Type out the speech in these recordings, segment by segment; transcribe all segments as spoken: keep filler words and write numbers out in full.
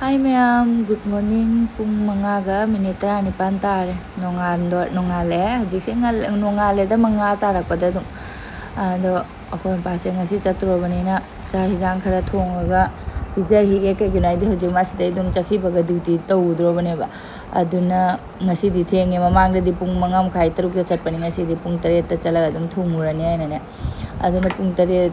Hi ꯃꯌꯥꯝ, good morning꯫ ꯄꯨꯡ ꯃꯉꯥꯒ ꯃꯤꯅꯤꯠ ꯇꯔꯥꯅꯤꯄꯥꯟ ꯇꯥꯔꯦ꯫ ꯅꯣꯡꯉꯥꯟꯗꯣ-, ꯅꯣꯡꯉꯥꯜꯂꯦ꯫ ꯍꯧꯖꯤꯛꯁꯦ ꯉꯜ-, ꯅꯣꯡꯉꯥꯜꯂꯦꯗ, ꯃꯉꯥ ꯇꯥꯔꯛꯄꯗ ꯑꯗꯨꯝ꯫ ꯑꯗꯣ ꯑꯩꯈꯣꯏ ꯃꯄꯥꯁꯦ ꯉꯁꯤ ꯆꯠꯇ꯭ꯔꯣꯕꯅꯤꯅ ꯆꯥꯛ ꯍꯤꯟꯖꯥꯡ ꯈꯔ ꯊꯣꯡꯉꯒ ꯄꯤꯖꯈꯤꯒꯦ꯫ ꯀꯩꯒꯤꯅꯣ ꯍꯥꯏꯗꯤ ꯍꯧꯖꯤꯛ ꯃꯥ ꯁꯤꯗꯩ ꯑꯗꯨꯝ ꯆꯠꯈꯤꯕꯒ ꯗ꯭ꯌꯨꯇꯤ ꯇꯧꯗ꯭ꯔꯣꯕꯅꯦꯕ꯫ ꯑꯗꯨꯅ ꯉꯁꯤꯗꯤ ꯊꯦꯡꯉꯦ꯫ ꯃꯃꯥꯡꯗꯗꯤ ꯄꯨꯡ ꯃꯉꯥ ꯃꯈꯥꯏ, ꯇꯔꯨꯛꯇ ꯆꯠꯄꯅꯤ꯫ ꯉꯁꯤꯗꯤ ꯄꯨꯡ ꯇꯔꯦꯠꯇ ꯆꯠꯂꯒ ꯑꯗꯨꯝ ꯊꯣꯡꯉꯨꯔꯅꯤ ꯍꯥꯏꯅꯅꯦ꯫ ꯑꯗꯨꯅ ꯄꯨꯡ ꯇꯔꯦꯠ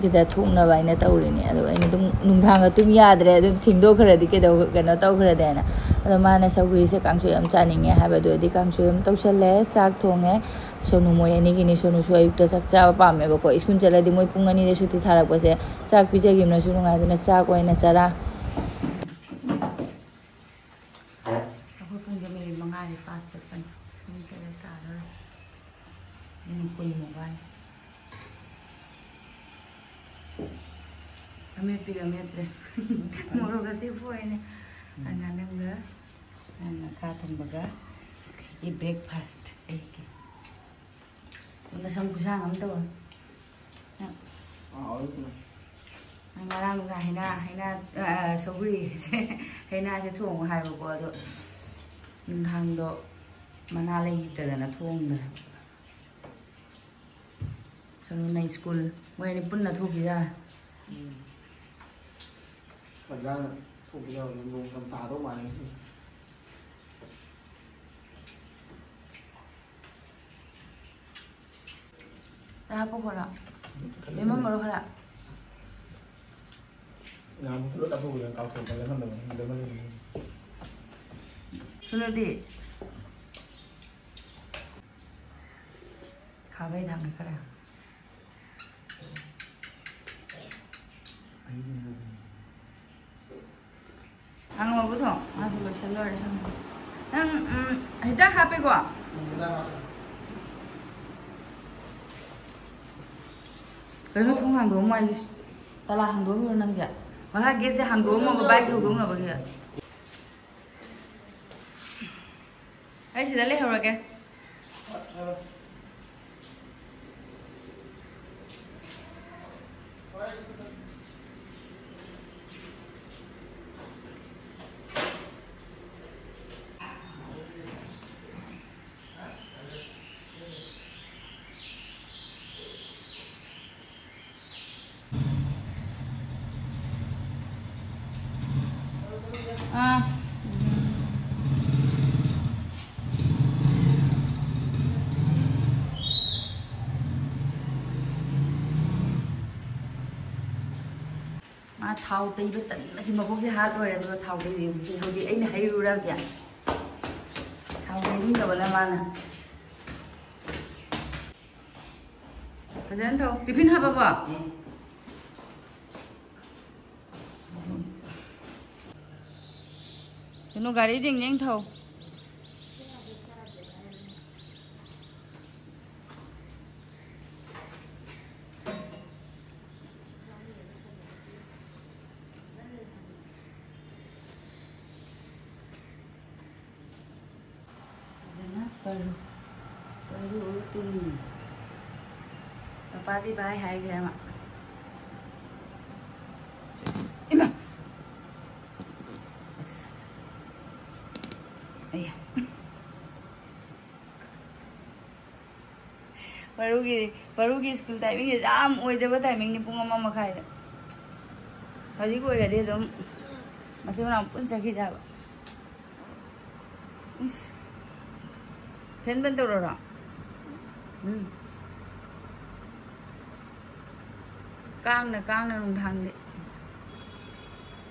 ꯀꯤꯗ ꯊꯣꯡꯅꯕ ꯍꯥꯏꯅ ꯇꯧꯔꯤꯅꯦ꯫ ꯑꯗꯣ ꯑꯩꯅ ꯑꯗꯨꯝ ꯅꯨꯡꯗꯥꯡꯒ ꯇꯨꯝ ꯌꯥꯗ꯭ꯔꯦ꯫ ꯑꯗꯨꯝ ꯊꯦꯡꯗꯣꯛꯈ꯭ꯔꯗꯤ ꯀꯩꯗꯧ-, ꯀꯩꯅꯣ ꯇꯧꯈ꯭ꯔꯗꯤ ꯍꯥꯏꯅ꯫ ꯑꯗꯣ ꯃꯥꯅ ꯁꯧꯒ꯭ꯔꯤꯁꯦ ꯀꯥꯡꯁꯣꯏ ꯌꯥꯝ ꯆꯥꯅꯤꯡꯉꯦ ꯍꯥꯏꯕ, ꯑꯗꯨꯗꯤ ꯀꯥꯡꯁꯣꯏ ꯑꯃ ꯇꯧꯁꯜꯂꯦ꯫ ꯆꯥꯛ ꯊꯣꯡꯉꯦ꯫ ꯁꯣꯅꯨ ꯃꯣꯏ ꯑꯅꯤꯒꯤꯅꯤ꯫ ꯁꯣꯅꯨꯁꯨ ꯑꯌꯨꯛꯇ ꯆꯥꯛ ꯆꯥꯕ ꯄꯥꯝꯃꯦꯕꯀꯣ꯫ ꯁ꯭ꯀꯨꯜ ꯆꯠꯂꯗꯤ ꯃꯣꯏ ꯄꯨꯡ ꯑꯅꯤꯗ ꯁꯨꯇꯤ ꯊꯥꯔꯛꯄꯁꯦ ꯆꯥꯛ ꯄꯤꯖꯈꯤꯕꯅꯁꯨ ꯅꯨꯡꯉꯥꯏꯗꯅ ꯆꯥꯛ ꯑꯣꯏꯅ ꯆꯔꯥ꯫ ꯑꯩꯈꯣꯏ ꯄꯨꯡꯁꯦ ꯃꯤꯅꯤꯠ ꯃꯉꯥꯗꯤ ꯄꯥꯁ ꯆꯠꯄꯅꯤ꯫ ꯄꯨꯡ ꯇꯔꯦꯠ ꯇꯥꯗꯣꯔꯦ꯫ ꯃꯤꯅꯤꯠ ꯀꯨꯟꯃꯨꯛ ꯋꯥꯠꯂꯤ꯫ ꯑꯃꯦꯠꯄꯤꯒ ꯃꯦꯠꯇ꯭ꯔꯦ꯫ ꯃꯣꯔꯣꯛ ꯑꯇꯦꯛꯄ ꯑꯣꯏꯅ꯫ ꯉꯥꯅꯝꯒ ꯉꯥꯈꯥ ꯊꯣꯡꯕꯒ꯫ ꯑꯩ ꯕ꯭ꯔꯦꯛꯐꯥꯁ ꯑꯩꯒꯤ꯫ ꯁꯣꯝꯗ ꯁꯝ ꯈꯨꯁꯥꯡ ꯑꯃ ꯇꯧꯔꯦ꯫ ꯉꯔꯥꯡ ꯅꯨꯡꯗꯥꯡ ꯍꯩꯅꯥ, ꯍꯩꯅꯥ, ꯑ, ꯁꯧꯒ꯭ꯔꯤ, ꯍꯩꯅꯥꯁꯦ ꯊꯣꯡꯉꯣ ꯍꯥꯏꯕꯀꯣ, ꯑꯗꯣ ꯅꯨꯡꯗꯥꯡꯗꯣ ꯃꯅꯥ ꯂꯩꯇꯗꯅ ꯊꯣꯡꯗ꯭ꯔꯦ꯫ ꯁꯣꯅꯨꯅ ꯁ꯭ꯀꯨꯜ, ꯃꯣꯏ ꯑꯅꯤ ꯄꯨꯟꯅ ꯊꯣꯛꯈꯤꯖꯥꯔꯦ꯫ ꯎꯝ꯫ ꯐꯖꯅ ꯊꯣꯛꯈꯤꯖꯥꯔꯦ, ꯅꯣꯡ ꯌꯥꯝ ꯇꯥꯗꯧ ꯃꯥꯜꯂꯦ ꯉꯁꯤ꯫ ꯆꯥ ꯍꯥꯞꯄꯨ ꯈꯔ꯫ ꯂꯦꯃꯟ ꯈꯔ꯫ ꯅꯍꯥꯟꯃꯨꯛꯁꯨ ꯂꯣꯏ ꯆꯥꯊꯣꯛꯈ꯭ꯔꯦ, ꯀꯥꯎꯊꯣꯛꯄ ꯂꯦꯃꯟꯗꯕꯅꯤ, ꯂꯦꯃꯟ ꯂꯩꯕꯅꯤ꯫ ꯁꯣꯅꯨꯗꯤ? ꯈꯥꯕꯩ ꯊꯥꯡꯅ ꯈꯔ꯫ ꯍꯪꯉꯣ ꯄꯨꯊꯣ꯫ ꯃꯥꯁꯨ ꯂꯣꯏꯁꯤꯜꯂꯣꯏꯔꯦ ꯁꯣꯝꯗ꯫ ꯅꯪ, ꯎꯝ, ꯍꯤꯗꯥꯛ ꯍꯥꯞꯄꯦꯀꯣ? ꯀꯩꯅꯣ ꯊꯣꯡ ꯍꯥꯡꯗꯣꯛꯑꯝꯃꯣ ꯍꯥꯏꯁꯦ? ꯇꯂꯥ ꯍꯥꯡꯗꯣꯛꯑꯝꯃꯤꯔꯣ ꯅꯪꯁꯦ? ꯃꯈꯥ ꯒꯦꯠꯁꯦ ꯍꯥꯡꯗꯣꯛꯑꯝꯃꯣꯕ, ꯕꯥꯏꯛ ꯍꯧꯗꯣꯛꯅꯕꯒꯤ꯫ ꯑꯩ ꯁꯤꯗ ꯂꯩꯍꯧꯔꯒꯦ꯫ ꯊꯥꯎ ꯇꯩꯕ ꯇꯟꯕꯁꯤ ꯃꯕꯣꯛꯁꯦ ꯍꯥꯠ ꯑꯣꯏꯔꯦ꯫ ꯑꯗꯨꯒ ꯊꯥꯎ ꯇꯩꯕꯤꯕꯁꯦ ꯍꯧꯖꯤꯛ ꯑꯩꯅ ꯍꯩꯔꯨꯔꯕꯗꯤ ꯊꯥꯎ ꯇꯩꯅꯤꯡꯗꯕꯅ ꯃꯥꯅ꯫ ꯐꯖꯅ ꯊꯧ꯫ ꯇꯤꯐꯤꯟ ꯍꯥꯞꯄꯕꯣ? ꯀꯩꯅꯣ, ꯒꯥꯔꯤ ꯖꯤꯡ ꯖꯤꯡ ꯊꯧ꯫ ꯁꯤꯗꯅ ꯄꯔꯨ꯫ ꯄꯔꯨ ꯇꯨꯝꯃꯤ꯫ ꯄꯄꯥꯗꯤ ꯕꯥꯏ ꯍꯥꯏꯈ꯭ꯔꯦ ꯃꯥ꯫ ꯏꯃꯥ! ꯑꯩꯌꯥ꯫ ꯄꯔꯨꯒꯤ, ꯄꯔꯨꯒꯤ ꯁ꯭ꯀꯨꯜ ꯇꯥꯏꯃꯤꯡꯁꯦ ꯌꯥꯝ ꯑꯣꯏꯗꯕ ꯇꯥꯏꯃꯤꯡꯅꯤ, ꯄꯨꯡ ꯑꯃ ꯃꯈꯥꯏꯗ꯫ ꯍꯧꯖꯤꯛ ꯑꯣꯏꯔꯗꯤ ꯑꯗꯨꯝ ꯃꯆꯤꯟ ꯃꯅꯥꯎ ꯄꯨꯟꯅ ꯆꯠꯈꯤꯗꯕ꯫ ꯏꯁ꯫ ꯐꯦꯟ ꯕꯟ ꯇꯧꯔꯣꯔꯣ? ꯎꯝ꯫ ꯀꯥꯡꯅ, ꯀꯥꯡꯅ ꯅꯨꯡꯗꯥꯡꯗꯤ꯫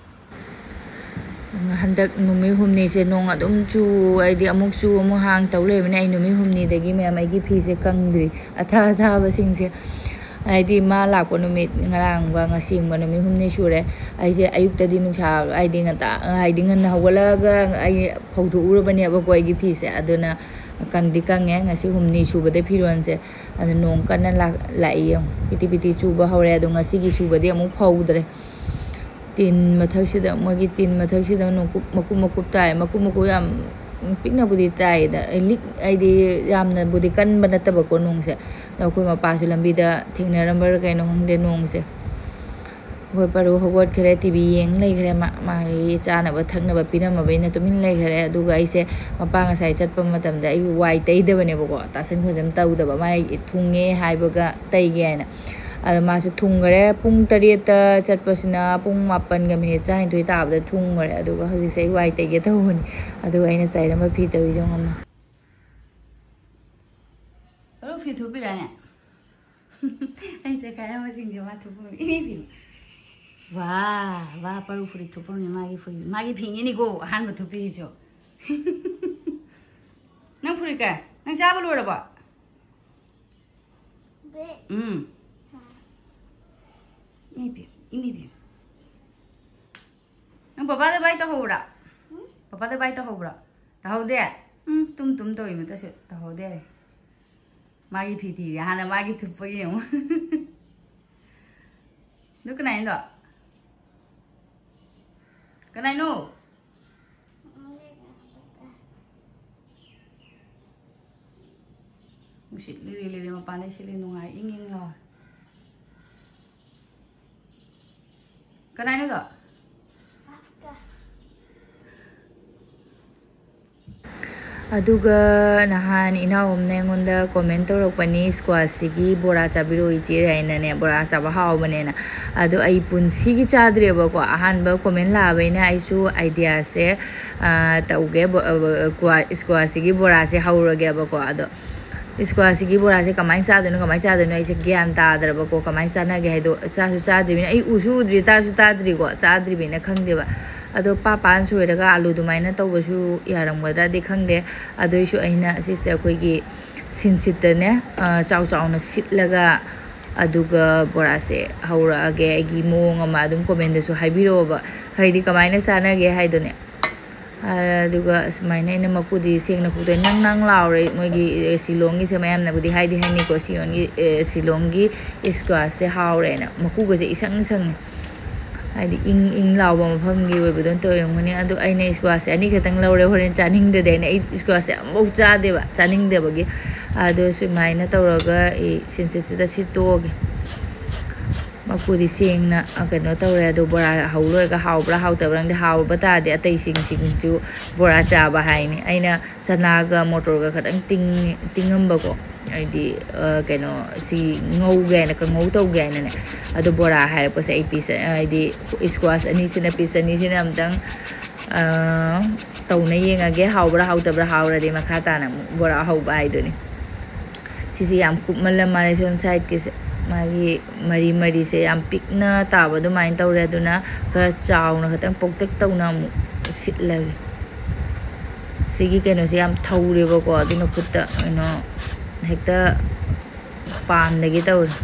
ꯍꯟꯗꯛ ꯅꯨꯃꯤꯠ ꯍꯨꯝꯅꯤꯁꯦ ꯅꯣꯡ ꯑꯗꯨꯝ ꯆꯨ, ꯍꯥꯏꯗꯤ ꯑꯃꯨꯛ ꯆꯨ ꯑꯃꯨꯛ ꯍꯥꯡ ꯇꯧ ꯂꯩꯕꯅꯤꯅ ꯑꯩ ꯅꯨꯃꯤꯠ ꯍꯨꯝꯅꯤꯗꯒꯤ ꯃꯌꯥꯝ ꯑꯩꯒꯤ ꯐꯤꯁꯦ ꯀꯪꯗ꯭ꯔꯤ꯫ ꯑꯊꯥ ꯑꯊꯥꯕꯁꯤꯡꯁꯦ, ꯍꯥꯏꯗꯤ ꯃꯥ ꯂꯥꯛꯄ ꯅꯨꯃꯤꯠ ꯉꯔꯥꯡꯒ ꯉꯁꯤꯒ ꯅꯨꯃꯤꯠ ꯍꯨꯝꯅꯤ ꯁꯨꯔꯦ꯫ ꯑꯩꯁꯦ ꯑꯌꯨꯛꯇꯗꯤ ꯅꯨꯡꯁꯥ, ꯍꯥꯏꯗꯤ ꯉꯟꯇꯥ, ꯍꯥꯏꯗꯤ ꯉꯟꯅ ꯍꯧꯒꯠꯂꯛꯑꯒ ꯑꯩ ꯐꯧꯗꯣꯛꯎꯔꯕꯅꯦꯕꯀꯣ ꯑꯩꯒꯤ ꯐꯤꯁꯦ꯫ ꯑꯗꯨꯅ ꯀꯪꯗꯤ ꯀꯪꯉꯦ ꯉꯁꯤ ꯍꯨꯝꯅꯤ ꯁꯨꯕꯗ ꯐꯤꯔꯣꯟꯁꯦ꯫ ꯑꯗꯨ ꯅꯣꯡ ꯀꯟꯅ ꯂꯥꯛ-, ꯂꯥꯛꯏ ꯌꯦꯡꯉꯨ꯫ ꯄꯤꯇꯤ ꯄꯤꯇꯤ ꯆꯨꯕ ꯍꯧꯔꯦ꯫ ꯑꯗꯣ ꯉꯁꯤꯒꯤ ꯁꯨꯕꯗꯤ ꯑꯃꯨꯛ ꯐꯧꯗ꯭ꯔꯦ꯫ ꯇꯤꯟ ꯃꯊꯛꯁꯤꯗ, ꯃꯣꯏꯒꯤ ꯇꯤꯟ ꯃꯊꯛꯁꯤꯗ ꯃꯀꯨꯞ, ꯃꯀꯨꯞ ꯃꯀꯨꯞ ꯇꯥꯏ꯫ ꯃꯀꯨꯞ ꯃꯀꯨꯞ ꯌꯥꯝ ꯄꯤꯛꯅꯕꯨꯗꯤ ꯇꯥꯏꯗ, ꯂꯤꯛ-, ꯍꯥꯏꯗꯤ ꯌꯥꯝꯅꯕꯨꯗꯤ ꯀꯟꯕ ꯅꯠꯇꯕꯀꯣ ꯅꯣꯡꯁꯦ꯫ ꯑꯗꯣ ꯑꯩꯈꯣꯏ ꯃꯄꯥꯁꯨ ꯂꯝꯕꯤꯗ ꯊꯦꯡꯅꯔꯝꯕ꯭ꯔꯥ ꯀꯩꯅꯣ ꯈꯪꯗꯦ ꯅꯣꯡꯁꯦ꯫ ꯑꯩꯈꯣꯏ ꯄꯔꯨ ꯍꯧꯒꯠꯈ꯭ꯔꯦ, ꯇꯤ ꯚꯤ ꯌꯦꯡ ꯂꯩꯈ꯭ꯔꯦ꯫ ꯃꯥ, ꯃꯥꯒꯤ ꯆꯥꯅꯕ ꯊꯛꯅꯕ ꯄꯤꯔꯝꯃꯕꯅꯤꯅ ꯇꯨꯃꯤꯟ ꯂꯩꯈ꯭ꯔꯦ꯫ ꯑꯗꯨꯒ ꯑꯩꯁꯦ ꯃꯄꯥ ꯉꯁꯥꯏ ꯆꯠꯄ ꯃꯇꯝꯗ ꯑꯩ ꯋꯥꯏ ꯇꯩꯗꯕꯅꯦꯕꯀꯣ, ꯇꯥꯁꯟ ꯈꯣꯠꯆꯟ ꯇꯧꯗꯕ꯫ ꯃꯥꯏ ꯊꯨꯡꯉꯦ ꯍꯥꯏꯕꯒ ꯇꯩꯒꯦ ꯍꯥꯏꯅ꯫ ꯑꯗꯣ ꯃꯥꯁꯨ ꯊꯨꯡꯈꯔꯦ꯫ ꯄꯨꯡ ꯇꯔꯦꯠꯇ ꯆꯠꯄꯁꯤꯅ ꯄꯨꯡ ꯃꯥꯄꯟꯒ ꯃꯤꯅꯤꯠ ꯇꯔꯥꯅꯤꯊꯣꯏ ꯇꯥꯕꯗ ꯊꯨꯡꯈꯔꯦ꯫ ꯑꯗꯨꯒ ꯍꯧꯖꯤꯛꯁꯦ ꯑꯩ ꯋꯥꯏ ꯇꯩꯒꯦ ꯇꯧꯕꯅꯤ꯫ ꯑꯗꯨꯒ ꯑꯩꯅ ꯆꯩꯔꯝꯕ ꯐꯤ ꯇꯧꯔꯤꯁꯦ ꯌꯦꯡꯉꯣ꯫ ꯃꯔꯨ ꯐꯤ ꯊꯨꯞꯄꯤꯔꯅꯦ? ꯑꯩ ꯆꯦꯈꯥꯏꯔꯝꯕꯁꯤꯡꯁꯦ ꯃꯥ ꯊꯨꯞꯄꯝꯃꯤ꯫ ꯏꯅꯦ ꯐꯤ꯫ ꯋꯥ, ꯋꯥ, ꯄꯔꯨ ꯐꯨꯔꯤꯠ ꯊꯨꯞꯄꯝꯃꯦ, ꯃꯥꯒꯤ ꯐꯨꯔꯤꯠ, ꯃꯥꯒꯤ ꯐꯤꯅꯤꯅꯤꯀꯣ ꯑꯍꯥꯟꯕ ꯊꯨꯞꯄꯤꯁꯤꯁꯨ꯫ ꯅꯪ ꯐꯨꯔꯤꯠ ꯀꯥꯏ? ꯅꯪ ꯆꯥꯕ ꯂꯣꯏꯔꯕꯣ? ꯎꯝ꯫ ꯏꯃꯩ ꯄꯦꯝ, ꯏꯃꯩ ꯄꯦꯝ꯫ ꯅꯪ ꯄꯄꯥꯗ ꯕꯥꯏ ꯇꯧꯍꯧꯕ꯭ꯔꯥ? ꯄꯄꯥꯗ ꯕꯥꯏ ꯇꯧꯍꯧꯕ꯭ꯔꯥ? ꯇꯧꯍꯧꯗꯦ? ꯎꯝ, ꯇꯨꯝ ꯇꯨꯝ ꯇꯧꯏ ꯃꯇꯁꯨ ꯇꯧꯍꯧꯗꯦ꯫ ꯃꯥꯒꯤ ꯐꯤ ꯊꯤꯔꯦ, ꯍꯥꯟꯅ ꯃꯥꯒꯤ ꯊꯨꯞꯄ ꯌꯦꯡꯉꯨ꯫ ꯑꯗꯨ ꯀꯅꯥꯏꯅꯣ? ꯀꯅꯥꯏꯅꯣ? ꯅꯨꯡꯁꯤꯠ ꯂꯤꯔꯤ ꯂꯤꯔꯤ ꯃꯄꯥꯟꯗꯩ ꯁꯤꯠꯂꯤ, ꯅꯨꯡꯉꯥꯏ, ꯏꯪ ꯏꯪ ꯂꯥꯎ꯫ ꯀꯅꯥꯏꯅꯣꯗꯣ? ꯑꯗꯨꯒ ꯅꯍꯥꯟ ꯏꯅꯥꯎ ꯑꯃꯅ ꯑꯩꯉꯣꯟꯗ comment ꯇꯧꯔꯛꯄꯅꯤ, "squash ꯁꯤꯒꯤ ꯕꯣꯔꯥ ꯆꯥꯕꯤꯔꯛꯑꯣ ꯏꯆꯦ" ꯍꯥꯏꯅꯅꯦ, ꯕꯣꯔꯥ ꯆꯥꯕ ꯍꯥꯎꯕꯅꯦꯅ꯫ ꯑꯗꯣ ꯑꯩ ꯄꯨꯟꯁꯤꯒꯤ ꯆꯥꯗ꯭ꯔꯤꯕꯀꯣ, ꯑꯍꯥꯟꯕ comment ꯂꯥꯛꯑꯕꯅꯤꯅ ꯑꯩꯁꯨ idea ꯁꯦ, ꯑꯥ, ꯇꯧꯒꯦ, ꯕꯣ-, ꯑ, ꯀ꯭ꯋꯥ-, squash ꯁꯤꯒꯤ ꯕꯣꯔꯥꯁꯦ ꯍꯧꯔꯒꯦꯕꯀꯣ꯫ ꯑꯗꯣ squash ꯁꯤꯒꯤ ꯕꯣꯔꯥꯁꯦ ꯀꯃꯥꯏꯅ ꯆꯥꯗꯣꯏꯅꯣ, ꯀꯃꯥꯏꯅ ꯆꯥꯗꯣꯏꯅꯣ, ꯑꯩꯁꯦ ꯒ꯭ꯌꯥꯟ ꯇꯥꯗ꯭ꯔꯕꯀꯣ꯫ ꯀꯃꯥꯏꯅ ꯆꯥꯟꯅꯒꯦ ꯍꯥꯏꯗꯣ ꯆꯥꯁꯨ ꯆꯥꯗ꯭ꯔꯤꯕꯅꯤꯅ, ꯑꯩ ꯎꯁꯨ ꯎꯗ꯭ꯔꯤ, ꯇꯥꯁꯨ ꯇꯥꯗ꯭ꯔꯤꯀꯣ, ꯆꯥꯗ꯭ꯔꯤꯕꯅꯤꯅ ꯈꯪꯗꯦꯕ꯫ ꯑꯗꯣ ꯄꯥ ꯄꯥꯟ ꯁꯣꯏꯔꯒ ꯑꯂꯨ ꯑꯗꯨꯃꯥꯏꯅ ꯇꯧꯕꯁꯨ ꯌꯥꯔꯝꯒꯗ꯭ꯔꯗꯤ ꯈꯪꯗꯦ꯫ ꯑꯗꯨꯏꯁꯨ ꯑꯩꯅ ꯁꯤꯁꯦ ꯑꯩꯈꯣꯏꯒꯤ ꯁꯤꯟꯁꯤꯠꯇꯅꯦ, ꯑ, ꯆꯥꯎ ꯆꯥꯎꯅ ꯁꯤꯠꯂꯒ, ꯑꯗꯨꯒ ꯕꯣꯔꯥꯁꯦ ꯍꯧꯔꯛꯑꯒꯦ꯫ ꯑꯩꯒꯤ ꯃꯑꯣꯡ ꯑꯃ ꯑꯗꯨꯝ comment ꯇꯁꯨ ꯍꯥꯏꯕꯤꯔꯛꯑꯣꯕ, ꯍꯥꯏꯗꯤ ꯀꯃꯥꯏꯅ ꯆꯥꯟꯅꯒꯦ ꯍꯥꯏꯗꯨꯅꯦ꯫ ꯑꯗꯨꯒ ꯑꯁꯨꯃꯥꯏꯅ ꯑꯩꯅ ꯃꯀꯨꯗꯤ ꯁꯦꯡꯅ ꯈꯣꯛꯇꯣꯛꯑꯦ꯫ ꯅꯪ ꯅꯪ ꯂꯥꯎꯔꯦ꯫ ꯃꯣꯏꯒꯤ, ꯑꯦ, ꯁꯤꯂꯣꯡꯒꯤꯁꯦ ꯃꯌꯥꯝꯅꯕꯨꯗꯤ ꯍꯥꯏꯗꯤ ꯍꯥꯏꯅꯤꯀꯣ, ꯁꯤꯂꯣꯡꯒꯤ, ꯑꯦ, ꯁꯤꯂꯣꯡꯒꯤ squash ꯁꯦ ꯍꯥꯎꯔꯦꯅ꯫ ꯃꯀꯨꯒꯁꯦ ꯏꯁꯪ ꯁꯪꯉꯦ꯫ ꯍꯥꯏꯗꯤ ꯏꯪ ꯏꯪ ꯂꯥꯎꯕ ꯃꯐꯝꯒꯤ ꯑꯣꯏꯕꯗꯣ ꯇꯧꯔꯝꯒꯅꯤ꯫ ꯑꯗꯣ ꯑꯩꯅ squash ꯁꯦ ꯑꯅꯤꯈꯛꯇꯪ ꯂꯧꯔꯦ, ꯍꯣꯔꯦꯟ ꯆꯥꯅꯤꯡꯗꯗꯤ ꯑꯩꯅ, ꯑꯩ squash ꯁꯦ ꯑꯃꯐꯥꯎ ꯆꯥꯗꯦꯕ, ꯆꯥꯅꯤꯡꯗꯕꯒꯤ꯫ ꯑꯗꯣ ꯁꯨꯃꯥꯏꯅ ꯇꯧꯔꯒ ꯑꯩ ꯁꯤꯟꯁꯤꯠꯁꯤꯗ ꯁꯤꯠꯇꯣꯛꯑꯒꯦ꯫ ꯃꯀꯨꯗꯤ ꯁꯦꯡꯅ, ꯑ, ꯀꯩꯅꯣ ꯇꯧꯔꯦ꯫ ꯑꯗꯣ ꯕꯣꯔꯥ ꯍꯧ ꯂꯣꯏꯔꯒ ꯍꯥꯎꯕ꯭ꯔꯥ ꯍꯥꯎꯇꯕ꯭ꯔꯥ ꯈꯪꯗꯦ, ꯍꯥꯎꯕ ꯇꯥꯔꯗꯤ ꯑꯇꯩꯁꯤꯡꯁꯤꯡꯁꯨ ꯕꯣꯔꯥ ꯆꯥꯕ ꯍꯥꯏꯅꯤ꯫ ꯑꯩꯅ ꯆꯅꯥꯒ ꯃꯣꯇꯣꯔꯒ ꯈꯇꯪ ꯇꯤꯡ-, ꯇꯤꯡꯉꯝꯕꯀꯣ, ꯍꯥꯏꯗꯤ, ꯑ, ꯀꯩꯅꯣ, ꯁꯤ ꯉꯧꯒꯦ ꯍꯥꯏꯅ, ꯀꯥꯡꯉꯧ ꯇꯧꯒꯦ ꯍꯥꯏꯅꯅꯦ꯫ ꯑꯗꯣ ꯕꯣꯔꯥ ꯍꯥꯏꯔꯛꯄꯁꯦ ꯑꯩ piece, ꯍꯥꯏꯗꯤ squash ꯑꯅꯤꯁꯤꯅ, piece ꯑꯅꯤꯁꯤꯅ ꯑꯝꯇꯪ, ꯑ, ꯇꯧꯅ ꯌꯦꯡꯉꯒꯦ, ꯍꯥꯎꯕ꯭ꯔꯥ ꯍꯥꯎꯇꯕ꯭ꯔꯥ꯫ ꯍꯥꯎꯔꯗꯤ ꯃꯈꯥ ꯇꯥꯅ ꯑꯃꯨꯛ ꯕꯣꯔꯥ ꯍꯧꯕ ꯍꯥꯏꯗꯨꯅꯤ꯫ ꯁꯤꯁꯦ ꯌꯥꯝ ꯀꯨꯞꯃꯜꯂ ꯃꯥꯜꯂꯦ ꯁꯣꯝ side ꯀꯤꯁꯦ꯫ ꯃꯥꯒꯤ ꯃꯔꯤ ꯃꯔꯤꯁꯦ ꯌꯥꯝ ꯄꯤꯛꯅ ꯇꯥꯕ ꯑꯗꯨꯃꯥꯏꯅ ꯇꯧꯔꯦ꯫ ꯑꯗꯨꯅ ꯈꯔ ꯆꯥꯎꯅ, ꯈꯤꯇꯪ ꯄꯣꯛꯇꯛ ꯇꯧꯅ ꯑꯃꯨꯛ ꯁꯤꯠꯂꯒꯦ꯫ ꯁꯤꯒꯤ ꯀꯩꯅꯣꯁꯦ ꯌꯥꯝ ꯊꯧꯔꯦꯕꯀꯣ, ꯑꯗꯨꯅ ꯈꯨꯠꯇ ꯀꯩꯅꯣ ꯍꯦꯛꯇ ꯄꯥꯟꯗꯒꯦ ꯇꯧꯔꯦ꯫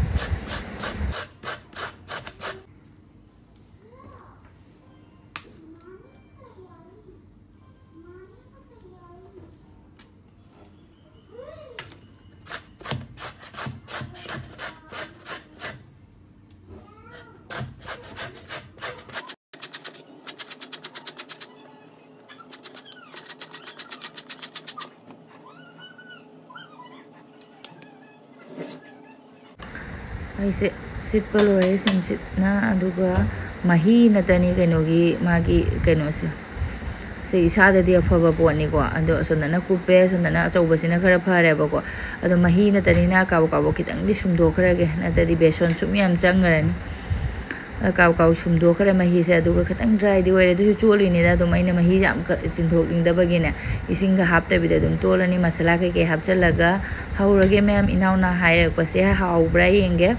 ꯑꯩꯁꯦ ꯁꯤꯠꯄ ꯂꯣꯏꯔꯦ ꯁꯤꯡꯁꯤꯠꯅ, ꯑꯗꯨꯒ ꯃꯍꯤ ꯅꯠꯇꯅꯤ ꯀꯩꯅꯣꯒꯤ, ꯃꯥꯒꯤ ꯀꯩꯅꯣꯁꯦ꯫ ꯁꯤ ꯏꯁꯥꯗꯗꯤ ꯑꯐꯕ ꯄꯣꯠꯅꯤꯀꯣ, ꯑꯗꯣ ꯑꯁꯣꯝꯗꯅ ꯀꯨꯞꯄꯦ, ꯑꯁꯣꯝꯗꯅ ꯑꯆꯧꯕꯁꯤꯅ ꯈꯔ ꯐꯔꯦꯕꯀꯣ꯫ ꯑꯗꯣ ꯃꯍꯤ ꯅꯠꯇꯅꯤꯅ ꯀꯥꯕꯣꯛ ꯀꯥꯕꯣꯛ ꯈꯤꯇꯪꯗꯤ ꯁꯨꯝꯗꯣꯛꯈ꯭ꯔꯒꯦ, ꯅꯠꯇ꯭ꯔꯗꯤ ꯕꯦꯁꯣꯟ ꯁꯨꯝ ꯌꯥꯝ ꯆꯪꯈ꯭ꯔꯅꯤ꯫ ꯀꯥꯎ ꯀꯥꯎ ꯁꯨꯝꯗꯣꯛꯈ꯭ꯔꯦ ꯃꯍꯤꯁꯦ, ꯑꯗꯨꯒ ꯈꯤꯇꯪ dryꯗꯤ ꯑꯣꯏꯔꯦ, ꯑꯗꯨꯁꯨ ꯆꯣꯠꯂꯤꯅꯤꯗ꯫ ꯑꯗꯨꯝ ꯑꯩꯅ ꯃꯍꯤ ꯌꯥꯝ ꯀ-, ꯆꯤꯟꯊꯣꯛꯅꯤꯡꯗꯕꯒꯤꯅꯦ, ꯏꯁꯤꯡꯒ ꯍꯥꯞꯇꯕꯤꯗ ꯑꯗꯨꯝ ꯇꯣꯠꯂꯅꯤ꯫ ꯃꯁꯥꯂꯥ ꯀꯩꯀꯩ ꯍꯥꯞꯆꯤꯜꯂꯒ ꯍꯧꯔꯒꯦ꯫ ꯃꯌꯥꯝ, ꯏꯅꯥꯎꯅ ꯍꯥꯏꯔꯛꯄꯁꯦ ꯍꯥꯎꯕ꯭ꯔꯥ ꯌꯦꯡꯒꯦ꯫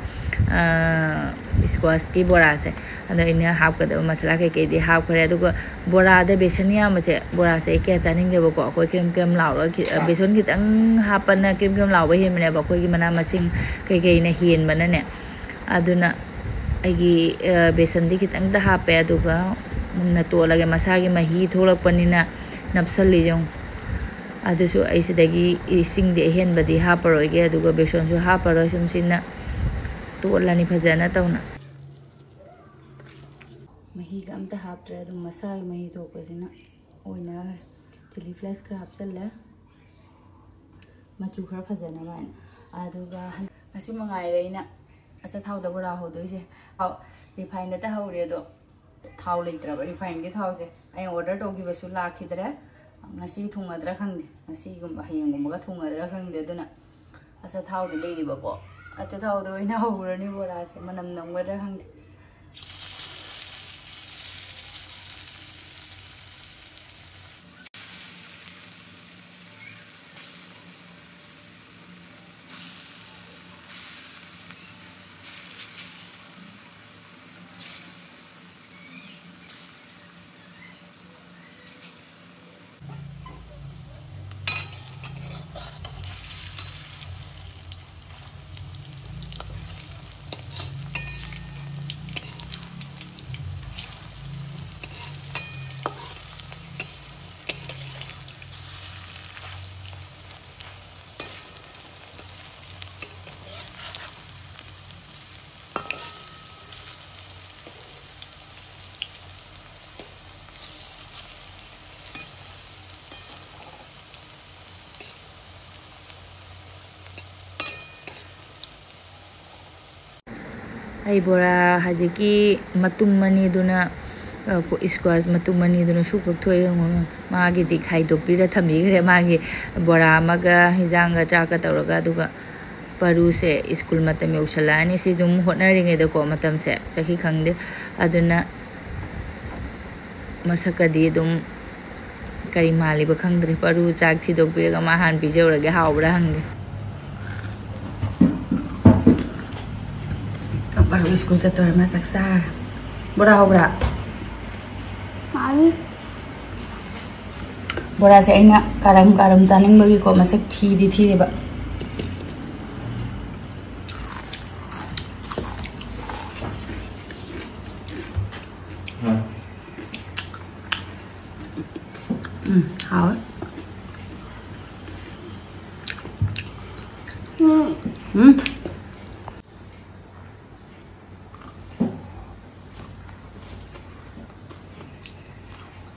ꯑ, squashꯀꯤ ꯕꯣꯔꯥꯁꯦ꯫ ꯑꯗꯣ ꯑꯩꯅ ꯍꯥꯞꯀꯗꯕ ꯃꯁꯥꯂꯥ ꯀꯩꯀꯩꯗꯤ ꯍꯥꯞꯈ꯭ꯔꯦ꯫ ꯑꯗꯨꯒ ꯕꯣꯔꯥꯗ ꯕꯦꯁꯟ ꯌꯥꯝꯕꯁꯦ, ꯕꯣꯔꯥꯁꯦ ꯑꯩ ꯀꯌꯥ ꯆꯥꯅꯤꯡꯗꯦꯕꯀꯣ꯫ ꯑꯩꯈꯣꯏ ꯀ꯭ꯔꯦꯝ ꯀ꯭ꯔꯦꯝ ꯂꯥꯎꯔꯒ ꯈꯤ-, ꯕꯦꯁꯟ ꯈꯤꯇꯪ ꯍꯥꯞꯄꯅ ꯀ꯭ꯔꯦꯝ ꯀ꯭ꯔꯦꯝ ꯂꯥꯎꯕ ꯍꯦꯟꯕꯅꯦꯕ, ꯑꯩꯈꯣꯏꯒꯤ ꯃꯅꯥ ꯃꯁꯤꯡ ꯀꯩꯀꯩꯅ ꯍꯦꯟꯕꯅꯅꯦ꯫ ꯑꯗꯨꯅ ꯑꯩꯒꯤ, ꯑ, ꯕꯦꯁꯟꯗꯤ ꯈꯤꯇꯪꯗ ꯍꯥꯞꯄꯦ, ꯑꯗꯨꯒ ꯃꯨꯟꯅ ꯇꯣꯠꯂꯒꯦ꯫ ꯃꯁꯥꯒꯤ ꯃꯍꯤ ꯊꯣꯛꯂꯛꯄꯅꯤꯅ ꯅꯞꯁꯜꯂꯤ ꯌꯦꯡꯉꯨ꯫ ꯑꯗꯨꯁꯨ ꯑꯩ ꯁꯤꯗꯒꯤ ꯏꯁꯤꯡꯗꯤ ꯑꯍꯦꯟꯕꯗꯤ ꯍꯥꯞꯄꯔꯣꯏꯒꯦ, ꯑꯗꯨꯒ ꯕꯦꯁꯣꯟꯁꯨ ꯍꯥꯞꯄꯔꯣꯏ꯫ ꯁꯨꯝ ꯁꯤꯅ ꯇꯣꯠꯂꯅꯤ ꯐꯖꯅ ꯇꯧꯅ꯫ ꯃꯍꯤꯒ ꯑꯝꯇ ꯍꯥꯞꯇ꯭ꯔꯦ, ꯑꯗꯨꯝ ꯃꯁꯥꯒꯤ ꯃꯍꯤ ꯊꯣꯛꯄꯁꯤꯅ ꯑꯣꯏꯅꯈ꯭ꯔꯦ꯫ Chilli flakes ꯈꯔ ꯍꯥꯞꯆꯜꯂꯦ, ꯃꯆꯨ ꯈꯔ ꯐꯖꯅꯕ ꯍꯥꯏꯅ꯫ ꯑꯗꯨꯒ ꯍꯟ-, ꯉꯁꯤ ꯃꯉꯥꯏꯔꯦ ꯑꯩꯅ ꯑꯆꯥꯊꯥꯎꯗ ꯕꯣꯔꯥ ꯍꯧꯗꯣꯏꯁꯦ꯫ ꯊꯥꯎ, refineꯗ ꯍꯧꯔꯦ, ꯑꯗꯣ ꯊꯥꯎ ꯂꯩꯇ꯭ꯔꯕ, refineꯒꯤ ꯊꯥꯎꯁꯦ꯫ ꯑꯩꯅ order ꯇꯧꯈꯤꯕꯁꯨ ꯂꯥꯛꯈꯤꯗ꯭ꯔꯦ꯫ ꯉꯁꯤ ꯊꯨꯡꯒꯗ꯭ꯔꯥ ꯈꯪꯗꯦ, ꯉꯁꯤꯒꯨꯝꯕ, ꯍꯌꯦꯡꯒꯨꯝꯕꯒ ꯊꯨꯡꯒꯗ꯭ꯔꯥ ꯈꯪꯗꯦ꯫ ꯑꯗꯨꯅ ꯑꯆꯥꯊꯥꯎꯗꯤ ꯂꯩꯔꯤꯕꯀꯣ, ꯑꯆꯥꯊꯥꯎꯗ ꯑꯣꯏꯅ ꯍꯧꯔꯅꯤ ꯕꯣꯔꯥꯁꯦ꯫ ꯃꯅꯝ ꯅꯝꯒꯗ꯭ꯔꯥ ꯈꯪꯗꯦ꯫ ꯑꯩ ꯕꯣꯔꯥ ꯍꯧꯖꯤꯛꯀꯤ ꯃꯇꯨꯝ ꯑꯅꯤꯗꯨꯅ, ꯑ, ꯀꯣ-, squash ꯃꯇꯨꯝ ꯑꯅꯤꯗꯨꯅ ꯁꯨꯛ ꯀꯛꯊꯣꯛꯑꯦ ꯌꯦꯡꯉꯣ꯫ ꯃꯥꯒꯤꯗꯤ ꯈꯥꯏꯗꯣꯛꯄꯤꯔ ꯊꯝꯕꯤꯈ꯭ꯔꯦ꯫ ꯃꯥꯒꯤ ꯕꯣꯔꯥ ꯑꯃꯒ ꯍꯤꯟꯖꯥꯡꯒ ꯆꯥꯛꯀ ꯇꯧꯔꯒ, ꯑꯗꯨꯒ ꯄꯔꯨꯁꯦ ꯁ꯭ꯀꯨꯜ ꯃꯇꯝ ꯌꯧꯁꯜꯂꯛꯑꯅꯤ꯫ ꯁꯤ ꯑꯗꯨꯝ ꯍꯣꯠꯅꯔꯤꯉꯩꯗꯀꯣ ꯃꯇꯝꯁꯦ ꯆꯠꯈꯤ ꯈꯪꯗꯦ꯫ ꯑꯗꯨꯅ ꯃꯁꯛꯀꯗꯤ ꯑꯗꯨꯝ ꯀꯔꯤ ꯃꯥꯜꯂꯤꯕ ꯈꯪꯗ꯭ꯔꯦ꯫ ꯄꯔꯨ ꯆꯥꯛ ꯊꯤꯗꯣꯛꯄꯤꯔꯒ ꯃꯥ ꯍꯥꯟꯅ ꯄꯤꯖꯍꯧꯔꯒꯦ, ꯍꯥꯎꯕ꯭ꯔꯥ ꯍꯪꯒꯦ꯫ ꯄꯔꯨ ꯁ꯭ꯀꯨꯜ ꯆꯠꯇꯣꯔꯦ, ꯃꯥ ꯆꯥꯛ ꯆꯥꯔꯦ꯫ ꯕꯣꯔꯥ ꯍꯧꯕ꯭ꯔꯥ? ꯍꯥꯎꯏ꯫ ꯕꯣꯔꯥꯁꯦ ꯑꯩꯅ ꯀꯥꯔꯝ ꯀꯥꯔꯝ ꯆꯥꯅꯤꯡꯕꯒꯤꯀꯣ ꯃꯁꯛ ꯊꯤꯗꯤ ꯊꯤꯔꯦꯕ꯫ ꯎꯝ, ꯍꯥꯎꯋꯦ꯫ ꯎꯝ꯫ ꯎꯝ꯫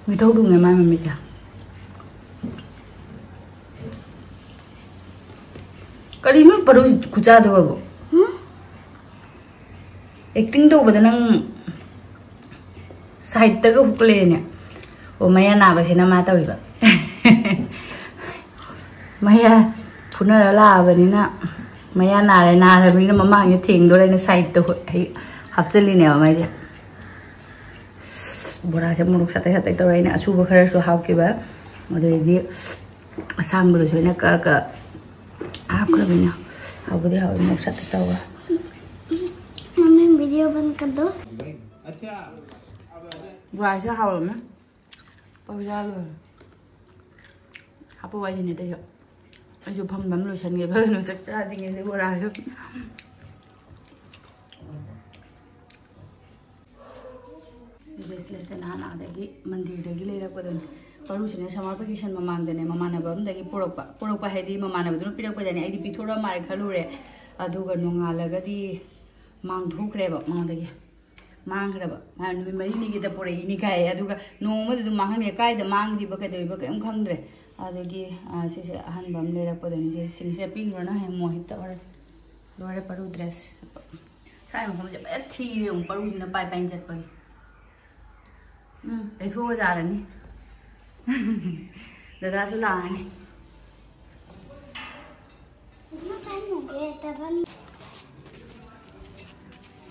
ꯃꯤꯊꯧ ꯂꯨꯡꯉꯦ ꯃꯥꯏ ꯃꯃꯤꯠꯁꯦ꯫ ꯀꯔꯤꯅꯣ ꯄꯔꯨ ꯈꯨꯆꯥꯗꯨꯕꯕꯨ? ꯎꯝ? Acting ꯇꯧꯕꯗ ꯅꯪ side ꯇꯒ ꯍꯨꯛꯂꯛꯑꯦꯅꯦ꯫ ꯑꯣ, ꯃꯌꯥ ꯅꯥꯕꯁꯤꯅ ꯃꯥ ꯇꯧꯔꯤꯕ꯫ ꯃꯌꯥ ꯐꯨꯅꯔ ꯂꯥꯛꯑꯕꯅꯤꯅ, ꯃꯌꯥ ꯅꯥꯔꯦ, ꯅꯥꯔꯕꯅꯤꯅ ꯃꯃꯥꯡꯁꯦ ꯊꯦꯡꯗꯣꯔꯦꯅ side ꯇ ꯍꯨ-, ꯍꯩ-, ꯍꯥꯞꯆꯤꯜꯂꯤꯅꯦꯕ ꯃꯥꯏꯗꯤ꯫ ꯕꯣꯔꯥꯁꯦ ꯃꯣꯔꯣꯛ ꯁꯥꯇꯛ ꯁꯥꯇꯛ ꯇꯧꯔꯦ꯫ ꯑꯩꯅ ꯑꯁꯨꯕ ꯈꯔꯁꯨ ꯍꯥꯞꯈꯤꯕ, ꯑꯗꯩꯗꯤ ꯑꯁꯥꯡꯕꯗꯨꯁꯨ ꯑꯩꯅ ꯀꯛꯑ ꯀꯛꯑ ꯍꯥꯞꯈ꯭ꯔꯕꯅꯤꯅ ꯍꯥꯎꯕꯨꯗꯤ ꯍꯥꯎꯋꯦ, ꯃꯣꯔꯣꯛ ꯁꯥꯇꯛ ꯇꯧꯔꯒ꯫ मम्मी, वीडियो बंद कर दो। ꯕꯣꯔꯥꯁꯦ ꯍꯥꯎꯔꯝꯃꯦ꯫ ꯄꯪꯆꯥ ꯂꯣꯏꯔꯦ꯫ ꯍꯥꯞꯄ ꯋꯥꯁꯤꯅꯦ ꯑꯇꯩꯁꯨ꯫ ꯑꯩꯁꯨ ꯐꯝ ꯐꯝ ꯂꯣꯏꯁꯟꯒꯦ꯫ ꯐꯖꯅ ꯆꯥꯛ ꯆꯥꯗ꯭ꯔꯤꯉꯩꯗ ꯕꯣꯔꯥꯁꯨ꯫ ꯁꯤ bracelet ꯁꯦ ꯅꯍꯥꯟ ꯑꯥꯗꯒꯤ ꯃꯟꯗꯤꯔꯗꯒꯤ ꯂꯩꯔꯛꯄꯗꯨꯅꯤ꯫ ꯄꯔꯨꯁꯤꯅ summer vacation ꯃꯃꯥꯡꯗꯅꯦ ꯃꯃꯥꯟꯅꯕ ꯑꯃꯗꯒꯤ ꯄꯨꯔꯛꯄ꯫ ꯄꯨꯔꯛꯄ ꯍꯥꯏꯗꯤ ꯃꯃꯥꯟꯅꯕꯗꯨꯅ ꯄꯤꯔꯛꯄꯗꯅꯦ꯫ ꯑꯩꯗꯤ ꯄꯤꯊꯣꯔꯛꯑ ꯃꯥꯜꯂꯦ ꯈꯜꯂꯨꯔꯦ꯫ ꯑꯗꯨꯒ ꯅꯣꯡꯉꯥꯜꯂꯒꯗꯤ ꯃꯥꯡꯊꯣꯛꯈ꯭ꯔꯦꯕ ꯃꯉꯣꯟꯗꯒꯤ꯫ ꯃꯥꯡꯈ꯭ꯔꯕ꯫ ꯃꯥ ꯅꯨꯃꯤꯠ ꯃꯔꯤꯅꯤꯒꯤꯗ ꯄꯨꯔꯛꯏꯅꯤ ꯀꯥꯏ꯫ ꯑꯗꯨꯒ ꯅꯣꯡꯃꯗ ꯑꯗꯨꯝ ꯃꯥꯡꯍꯟꯒꯦ꯫ ꯀꯥꯏꯗ ꯃꯥꯡꯈꯤꯕ ꯀꯩꯗꯧꯕ ꯀꯩꯝ ꯈꯪꯗ꯭ꯔꯦ꯫ ꯑꯗꯒꯤ, ꯑ, ꯁꯤꯁꯦ ꯑꯍꯟꯕ ꯑꯃ ꯂꯩꯔꯛꯄꯗꯨꯅꯤ꯫ ꯁꯤ ꯁꯤꯡꯁꯦ ꯄꯤꯈ꯭ꯔꯣ ꯅꯪ ꯍꯌꯦꯡ ꯃꯣꯍꯤꯠꯇ ꯑꯣꯏꯔꯦ꯫ ꯂꯣꯏꯔꯦ ꯄꯔꯨ dress꯫ ꯇꯥꯏ ꯃꯈꯣꯡꯁꯦ ꯐꯖꯅ ꯊꯤꯔꯦ ꯑꯃꯨꯛ ꯄꯔꯨꯁꯤꯅ ꯄꯥꯏ ꯄꯥꯏꯅ ꯆꯠꯄꯒꯤ꯫ ꯎꯝ, ꯇꯩꯊꯣꯛꯑ ꯌꯥꯔꯅꯤ꯫ ꯗꯗꯥꯁꯨ ꯂꯥꯛꯑꯅꯤ꯫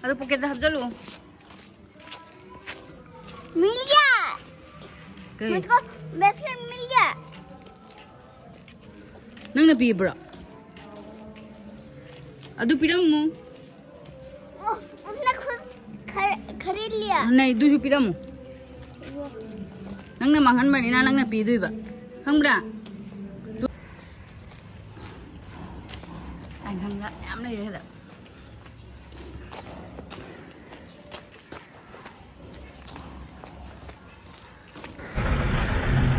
ꯑꯗꯨ ꯄꯣꯀꯦꯠꯇ ꯍꯥꯞꯆꯜꯂꯨ꯫ ꯃꯤꯂꯤꯌꯥ꯫ ꯀꯩ? ꯃꯨꯖꯀꯣ ꯕ꯭ꯔꯦꯁꯂꯦꯠ ꯃꯤꯂꯤꯌꯥ꯫ ꯅꯪꯅ ꯄꯤꯕ꯭ꯔꯣ? ꯑꯗꯨ ꯄꯤꯔꯝꯃꯨ꯫ ꯑꯣ, ꯑꯗꯨꯅ ꯈꯨꯠ ꯈꯔ-, ꯈꯔꯤꯂꯤꯌꯥ꯫ ꯅꯩ, ꯑꯗꯨꯁꯨ ꯄꯤꯔꯝꯃꯨ꯫ ꯅꯪꯅ ꯃꯥꯡꯍꯟꯕꯅꯤꯅ ꯅꯪꯅ ꯄꯤꯗꯣꯏꯕ꯫ ꯈꯪꯕ꯭ꯔꯥ? ꯀꯥꯡꯈꯟꯒ ꯌꯥꯝ ꯂꯩꯔꯦ ꯁꯤꯗ꯫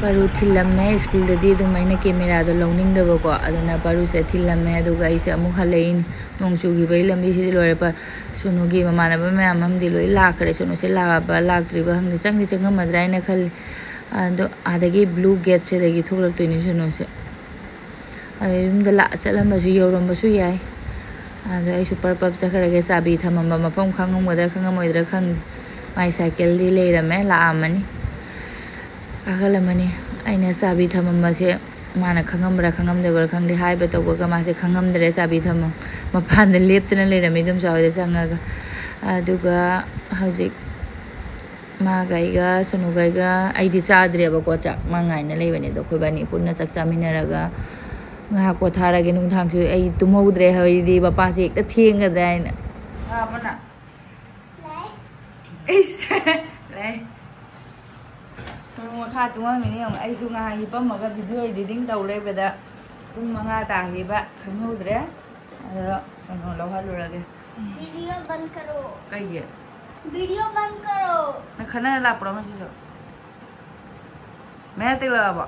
ꯄꯔꯨ ꯊꯤꯜꯂꯝꯃꯦ꯫ ꯁ꯭ꯀꯨꯜꯗꯗꯤ ꯑꯗꯨꯝ ꯑꯩꯅ ꯀꯦꯃꯦꯔꯥꯗꯣ ꯂꯧꯅꯤꯡꯗꯕꯀꯣ, ꯑꯗꯨꯅ ꯄꯔꯨꯁꯦ ꯊꯤꯜꯂꯝꯃꯦ꯫ ꯑꯗꯨꯒ ꯑꯩꯁꯦ ꯑꯃꯨꯛ ꯍꯜꯂꯛꯏꯅꯤ꯫ ꯅꯣꯡ ꯆꯨꯈꯤꯕꯒꯤ ꯂꯝꯕꯤꯁꯤꯗꯤ ꯂꯣꯏꯔꯦ꯫ ꯄ-, ꯁꯣꯅꯨꯒꯤ ꯃꯃꯥꯟꯅꯕ ꯃꯌꯥꯝ ꯑꯃꯗꯤ ꯂꯣꯏ ꯂꯥꯛꯈ꯭ꯔꯦ꯫ ꯁꯣꯅꯨꯁꯦ ꯂꯥꯛꯑꯕ ꯂꯥꯛꯇ꯭ꯔꯤꯕ ꯈꯪꯗꯦ꯫ ꯆꯪꯗꯤ ꯆꯪꯉꯝꯃꯗ꯭ꯔꯥ ꯍꯥꯏꯅ ꯈꯜꯂꯤ꯫ ꯑꯗꯣ ꯑꯥꯗꯒꯤ ꯕ꯭ꯂꯨ ꯒꯦꯠꯁꯤꯗꯒꯤ ꯊꯣꯛꯂꯛꯇꯣꯏꯅꯤ ꯁꯣꯅꯨꯁꯦ꯫ ꯑꯗꯣ ꯌꯨꯝꯗ ꯂꯥꯛ-, ꯆꯠꯂꯝꯕꯁꯨ ꯌꯧꯔꯝꯕꯁꯨ ꯌꯥꯏ꯫ ꯑꯗꯣ ꯑꯩꯁꯨ ꯄꯔꯞ ꯄꯔꯞ ꯆꯠꯈ꯭ꯔꯒꯦ꯫ ꯆꯥꯕꯤ ꯊꯝꯃꯝꯕ ꯃꯐꯝ ꯈꯪꯉꯝꯒꯗ꯭ꯔꯥ ꯈꯪꯉꯝꯃꯣꯏꯗ꯭ꯔꯥ ꯈꯪꯗꯦ꯫ ꯃꯥꯏ ꯁꯥꯏꯀꯜꯗꯤ ꯂꯩꯔꯝꯃꯦ, ꯂꯥꯛꯑꯝꯃꯅꯤ꯫ ꯀꯥꯈꯠꯂꯝꯃꯅꯤ꯫ ꯑꯩꯅ ꯆꯥꯕꯤ ꯊꯝꯃꯝꯕꯁꯦ ꯃꯥꯅ ꯈꯪꯉꯝꯕ꯭ꯔꯥ ꯈꯪꯉꯝꯗꯕ꯭ꯔꯥ ꯈꯪꯗꯦ, ꯍꯥꯏꯕ ꯇꯧꯕꯒ ꯃꯥꯁꯦ ꯈꯪꯉꯝꯗ꯭ꯔꯦ꯫ ꯆꯥꯕꯤ ꯊꯝꯃꯝ-, ꯃꯄꯥꯟꯗ ꯂꯦꯞꯇꯅ ꯂꯩꯔꯝꯃꯤ ꯑꯗꯨꯝ ꯆꯥꯎꯗ ꯆꯪꯉꯒ꯫ ꯑꯗꯨꯒ ꯍꯧꯖꯤꯛ ꯃꯥꯒ ꯑꯩꯒ, ꯁꯣꯅꯨꯒ ꯑꯩꯒ, ꯑꯩꯗꯤ ꯆꯥꯗ꯭ꯔꯦꯕꯀꯣ ꯆꯥꯛ꯫ ꯃꯥ ꯉꯥꯏꯅ ꯂꯩꯕꯅꯦ꯫ ꯑꯗꯣ ꯑꯩꯈꯣꯏꯕꯥꯅꯤ ꯄꯨꯟꯅ ꯆꯥꯛ ꯆꯥꯃꯤꯟꯅꯔꯒ ꯉꯥꯏꯍꯥꯛ ꯄꯣꯊꯥꯔꯒꯦ꯫ ꯅꯨꯡꯗꯥꯡꯁꯨ ꯑꯩ ꯇꯨꯝꯍꯧꯗ꯭ꯔꯦ, ꯍꯥꯏꯗꯤ ꯃꯄꯥꯁꯦ ꯍꯦꯛꯇ ꯊꯦꯡꯒꯗ꯭ꯔꯥ ꯍꯥꯏꯅ꯫ ꯂꯥꯛꯑꯕꯣ ꯅꯪ? ꯂꯥꯛꯑꯦ꯫ ꯏꯁ, ꯂꯥꯛꯑꯦ꯫ ꯁꯣꯅꯨ ꯃꯈꯥ ꯇꯨꯝꯃꯝꯃꯤꯅꯦ ꯌꯦꯡꯉꯣ꯫ ꯑꯩꯁꯨ ꯉꯥꯏꯍꯥꯛ ꯍꯤꯞꯄꯝꯃꯒ video editing ꯇꯧ ꯂꯩꯕꯗ ꯄꯨꯡ ꯃꯉꯥ ꯇꯥꯈꯤꯕ ꯈꯪꯍꯧꯗ꯭ꯔꯦ꯫ ꯑꯗꯣ ꯁꯣꯅꯨ ꯂꯧꯍꯜꯂꯨꯔꯒꯦ꯫ वीडियो बंद करो। ꯀꯩꯒꯤ? वीडियो बंद करो। ꯅꯪ ꯈꯠꯅꯔ ꯂꯥꯛꯄ꯭ꯔꯣ ꯉꯁꯤꯁꯨ? ꯃꯌꯥ ꯇꯦꯛꯂꯛꯑꯕꯣ?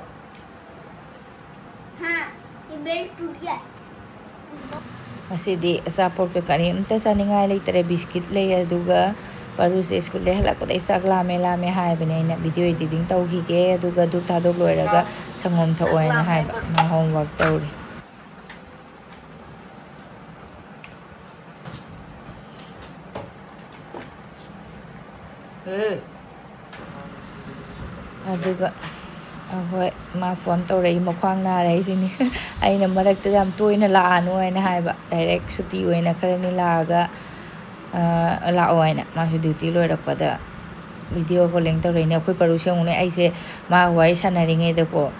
हाँ, ये बेल्ट टूट गया। ꯉꯁꯤꯗꯤ ꯑꯆꯥꯄꯣꯠꯀ ꯀꯔꯤꯝꯇ ꯆꯥꯅꯤꯡꯉꯥꯏ ꯂꯩꯇꯔꯦ꯫ ꯕꯤꯁꯀꯤꯠ ꯂꯩ, ꯑꯗꯨꯒ ꯄꯔꯨꯁꯦ ꯁ꯭ꯀꯨꯜꯗꯩ ꯍꯜꯂꯛꯄꯗꯩ ꯆꯥꯛ ꯂꯥꯝꯃꯦ ꯂꯥꯝꯃꯦ ꯍꯥꯏꯕꯅꯦ꯫ ꯑꯩꯅ video editing ꯇꯧꯈꯤꯒꯦ, ꯑꯗꯨꯒ ꯙꯨꯞ ꯊꯥꯗꯣꯛ ꯂꯣꯏꯔꯒ ꯁꯪꯒꯣꯝ ꯊꯛꯑꯣ ꯍꯥꯏꯅ ꯍꯥꯏꯕ꯫ ꯃꯥ homework ꯇꯧꯔꯤ꯫ ꯑꯗꯨꯒ ꯑꯍꯣꯏ, ꯃꯥ ꯐꯣꯟ ꯇꯧꯔꯛꯏ, ꯃꯈ꯭ꯋꯥꯡ ꯅꯥꯔꯦ ꯍꯥꯏꯁꯤꯅꯤ꯫ ꯑꯩꯅ ꯃꯔꯛꯇ ꯌꯥꯝ ꯇꯣꯏꯅ ꯂꯥꯛꯑꯅꯨ ꯍꯥꯏꯅ ꯍꯥꯏꯕ, ꯗꯥꯏꯔꯦꯛ ꯁꯨꯇꯤ ꯑꯣꯏꯅ ꯈꯔꯅꯤ ꯂꯥꯛꯑꯒ, ꯑ, ꯂꯥꯛꯑꯣ ꯍꯥꯏꯅ꯫ ꯃꯥꯁꯨ ꯗ꯭ꯌꯨꯇꯤ ꯂꯣꯏꯔꯛꯄꯗ ꯚꯤꯗꯤꯑꯣ ꯀꯣꯂꯤꯡ ꯇꯧꯔꯛꯏꯅꯦ꯫ ꯑꯩꯈꯣꯏ ꯄꯔꯨꯁꯦ ꯌꯦꯡꯉꯨꯅꯦ, ꯑꯩꯁꯦ ꯃꯥ ꯋꯥꯔꯤ ꯁꯥꯟꯅꯔꯤꯉꯩꯗꯀꯣ,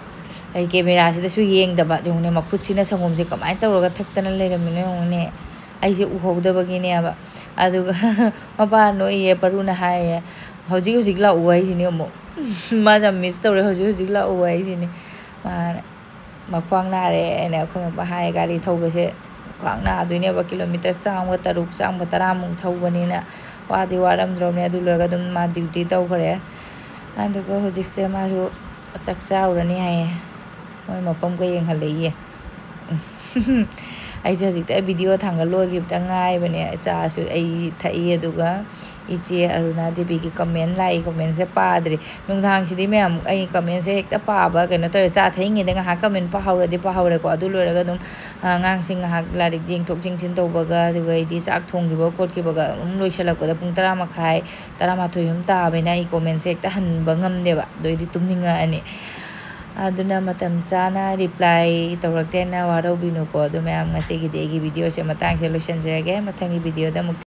ꯑꯩ ꯀꯦꯃꯦꯔꯥꯁꯤꯗꯁꯨ ꯌꯦꯡꯗꯕ꯫ ꯌꯦꯡꯉꯨꯅꯦ, ꯃꯈꯨꯠꯁꯤꯅ ꯁꯪꯒꯣꯝꯁꯦ ꯀꯃꯥꯏꯅ ꯇꯧꯔꯒ ꯊꯛꯇꯅ ꯂꯩꯔꯝꯃꯤꯅꯣ ꯌꯦꯡꯉꯨꯅꯦ, ꯑꯩꯁꯦ ꯎꯍꯧꯗꯕꯒꯤꯅꯦꯕ꯫ ꯑꯗꯨꯒ ꯃꯄꯥ ꯅꯣꯛꯏꯌꯦ, ꯄꯔꯨꯅ ꯍꯥꯏꯌꯦ, "ꯍꯧꯖꯤꯛ ꯍꯧꯖꯤꯛ ꯂꯥꯛꯎ" ꯍꯥꯏꯁꯤꯅꯤ ꯑꯃꯨꯛ꯫ ꯃꯥꯁꯦ ꯌꯥꯝ ꯃꯤꯁ ꯇꯧꯔꯦ, "ꯍꯧꯖꯤꯛ ꯍꯧꯖꯤꯛ ꯂꯥꯛꯎ" ꯍꯥꯏꯁꯤꯅꯤ꯫ ꯃꯥꯅ ꯃꯈ꯭ꯋꯥꯡ ꯅꯥꯔꯦ ꯍꯥꯏꯅ ꯑꯩꯈꯣꯏ ꯃꯄꯥ ꯍꯥꯏ, ꯒꯥꯔꯤ ꯊꯧꯕꯁꯦ ꯈ꯭ꯋꯥꯡ ꯅꯥꯗꯣꯏꯅꯦꯕ, ꯀꯤꯂꯣꯃꯤꯇꯔ ꯆꯥꯝꯃꯒ ꯇꯔꯨꯛ, ꯆꯥꯝꯃꯒ ꯇꯔꯥꯃꯨꯛ ꯊꯧꯕꯅꯤꯅ꯫ ꯋꯥꯗꯤ ꯋꯥꯔꯝꯗ꯭ꯔꯣꯕꯅꯦ꯫ ꯑꯗꯨ ꯂꯣꯏꯔꯒ ꯑꯗꯨꯝ ꯃꯥ ꯗ꯭ꯌꯨꯇꯤ ꯇꯧꯈ꯭ꯔꯦ꯫ ꯑꯗꯨꯒ ꯍꯧꯖꯤꯛꯁꯦ ꯃꯥꯁꯨ ꯆꯥꯛ ꯆꯥꯔꯨꯔꯅꯤ ꯍꯥꯏꯌꯦ, ꯃꯣꯏ ꯃꯐꯝꯒ ꯌꯦꯡꯍꯜꯂꯛꯏꯌꯦ꯫ ꯑꯩꯁꯦ ꯍꯧꯖꯤꯛꯇ ꯚꯤꯗꯤꯑꯣ ꯊꯥꯡꯒꯠ ꯂꯣꯏꯈꯤꯕꯇ ꯉꯥꯏꯕꯅꯦ꯫ ꯆꯥꯁꯨ ꯑꯩ ꯊꯛꯏ, ꯑꯗꯨꯒ ꯏꯆꯦ ꯑꯔꯨꯅꯥ ꯗꯦꯕꯤꯒꯤ ꯀꯃꯦꯟ ꯂꯥꯛꯏ, ꯀꯃꯦꯟꯁꯦ ꯄꯥꯗ꯭ꯔꯤ꯫ ꯅꯨꯡꯗꯥꯡꯁꯤꯗꯤ ꯃꯌꯥꯝ ꯑꯩ ꯀꯃꯦꯟꯁꯦ ꯍꯦꯛꯇ ꯄꯥꯕ ꯀꯩꯅꯣ ꯇꯧꯋꯦ꯫ ꯆꯥ ꯊꯛꯏꯉꯩꯗ ꯉꯥꯏꯍꯥꯛ ꯀꯃꯦꯟ ꯄꯥꯍꯧꯔꯗꯤ ꯄꯥꯍꯧꯔꯦꯀꯣ꯫ ꯑꯗꯨ ꯂꯣꯏꯔꯒ ꯑꯗꯨꯝ, ꯑ, ꯑꯉꯥꯡꯁꯤꯡ ꯉꯥꯏꯍꯥꯛ ꯂꯥꯏꯔꯤꯛ ꯌꯦꯡꯊꯣꯛ ꯌꯦꯡꯁꯤꯟ ꯇꯧꯕꯒ, ꯑꯗꯨꯒ ꯑꯩꯗꯤ ꯆꯥꯛ ꯊꯣꯡꯈꯤꯕ ꯈꯣꯠꯈꯤꯕꯒ ꯑꯗꯨꯝ ꯂꯣꯏꯁꯤꯜꯂꯛꯄꯗ ꯄꯨꯡ ꯇꯔꯥ ꯃꯈꯥꯏ, ꯇꯔꯥꯃꯥꯊꯣꯏ ꯑꯗꯨꯝ ꯇꯥꯕꯅꯤꯅ ꯑꯩ ꯀꯣꯃꯦꯟꯁꯦ ꯍꯦꯛꯇ ꯍꯟꯕ ꯉꯝꯗꯦꯕ꯫ ꯑꯗꯨ ꯑꯣꯏꯗꯤ ꯇꯨꯝꯅꯤꯡꯉꯛꯑꯅꯤ꯫ ꯑꯗꯨꯅ ꯃꯇꯝ ꯆꯥꯅ ꯔꯤꯄ꯭ꯂꯥꯏ ꯇꯧꯔꯛꯇꯦꯅ ꯋꯥꯔꯧꯕꯤꯅꯨꯀꯣ꯫ ꯑꯗꯨ ꯃꯌꯥꯝ, ꯉꯁꯤꯒꯤꯗꯤ ꯑꯩꯒꯤ ꯚꯤꯗꯤꯑꯣꯁꯦ ꯃꯇꯥꯡꯁꯦ ꯂꯣꯏꯁꯤꯟꯖꯔꯒꯦ꯫ ꯃꯊꯪꯒꯤ ꯚꯤꯗꯤꯑꯣꯗ ꯑꯃꯨꯛ